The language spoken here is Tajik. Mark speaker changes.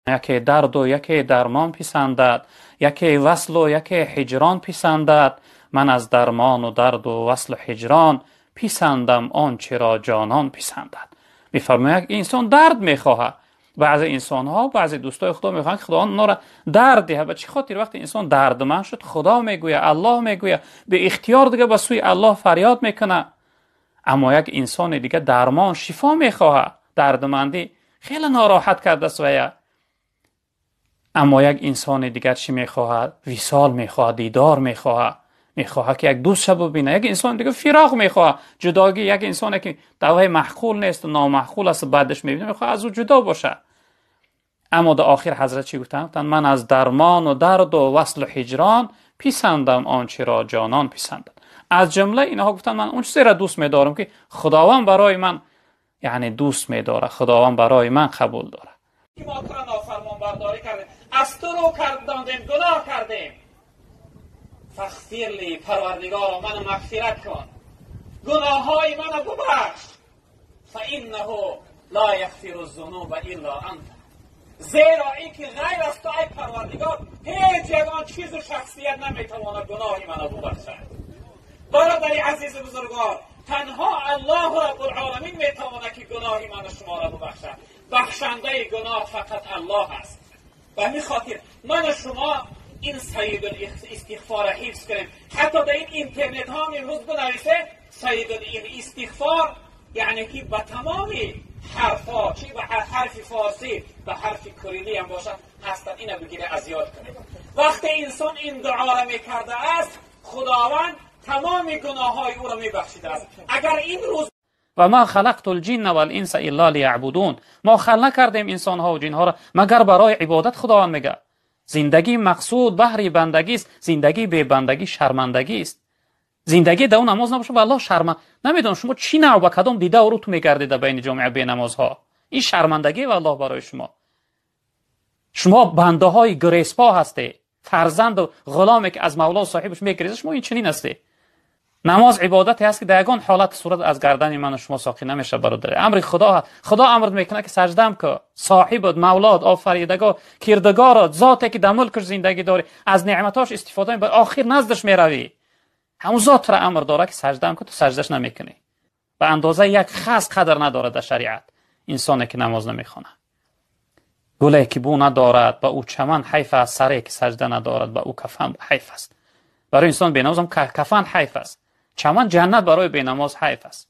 Speaker 1: Яке дарду яке дармон писандад, яке васлу яке ҳиҷрон писандад. Ман аз дармону дарду васлу ҳиҷрон писандам он чиро ҷонон писандад. Мефармояд инсон дард мехоҳад. Баъзе инсонҳо, баъзе дӯстои Худо мехоҳанд, ки Худованд онҳоро дард диҳад. Ба чӣ хотир? Вақте инсон дардманд шуд, Худо мегӯяд, Аллоҳ мегӯяд, бе ихтиёр дига ба сӯи Аллоҳ фарёд мекунад. Аммо як инсони дига дармон, шифо мехоҳад. Дардмандӣ хеле нороҳат кардааст вая. Аммо як инсони дигар чӣ мехоҳад? Висол мехоҳад, дидор мехоҳад, мехоҳад ки як дӯстша бибинад. Як инсони дигар фироқ мехоҳад, ҷудогӣ. Як инсоне ки даваи маъқул нест, номаъқул аст, баъдаш мебинад, мехоҳад аз ӯ ҷудо бошад. Аммо дар охир ҳазрат чӣ гуфтанд? Гуфтанд ман аз дармону дарду васлу ҳиҷрон писандам он чиро ҷонон писандад. Аз ҷумла инҳо гуфтанд ман он чизеро дӯст медорам ки Худованд барои ман, яъне дӯст медорад, Худованд барои ман қабул дорад.
Speaker 2: Мо туро нофармонбардорӣ кардем, аз ту рӯ гардондем, гуноҳ кардем. فاغفر لی، پروردگارا منو مغفرت کن، گناههای منو ببخش. فانه لا یغفر الذنوب الا انت، زیرا اینکه غیر از تو ای پروردگار هیچ یگان چیز و شخصیت نمیتواند گناهی منو ببخشد. برادر عزیز بزرگوار، تنها الله رب العالمین میتواند که گناهی من و شما را ببخشد. بخشنده گناه فقط الله است. به همین خاطر من و شما این سید الاستغفار را حفظ کنیم. حتی در این اینترنت ها هم امروز بنویسه سید الاستغفار، یعنی که به تمام حرفا، چی به حرف فارسی به حرف کریلی هم باشد، هستن. اینو بگیره از یاد کنید. وقتی انسان این دعا را میکرده است، خداوند تمام گناه های او را میبخشیده است. اگر این روز
Speaker 1: و ما خلقت الجن والانس الا لیعبدون، ما خلق نکردیم انسان ها و جن ها را مگر برای عبادت. خداوند میگه زندگی مقصود بهری بندگی است، زندگی بی بندگی شرمندگی است. زندگی در اون نماز نباشه والله شرم. نمیدونم شما چی نوع با کدام دیده رو تو میگردید در بین جامعه بی نمازها. این شرمندگی والله برای شما. شما بنده های گریزپا هستی، فرزند و غلامی که از مولا صاحبش میگریزه، شما این چنین هستی. نماز عبادتی هست که در یگان حالت صورت از گردن من و شما ساقط نمیشه برادر. امر خدا هست. خدا امر میکنه که سجدم که صاحب مولاد آفریدگار کردگار ذاتی که در ملکش زندگی داری، از نعمتاش استفاده میبری، آخر نزدش میروی. همون ذات را امر داره که سجدم که تو سجدش نمیکنی. به اندازه یک خس قدر نداره در شریعت انسانی که نماز نمیخونه. گله که بو ندارد به او چمن حیف است، سری که سجده ندارد به او کفن حیف است. برای انسان بی نماز هم کفن حیف است، چمن جنت برای بی نماز حیف است.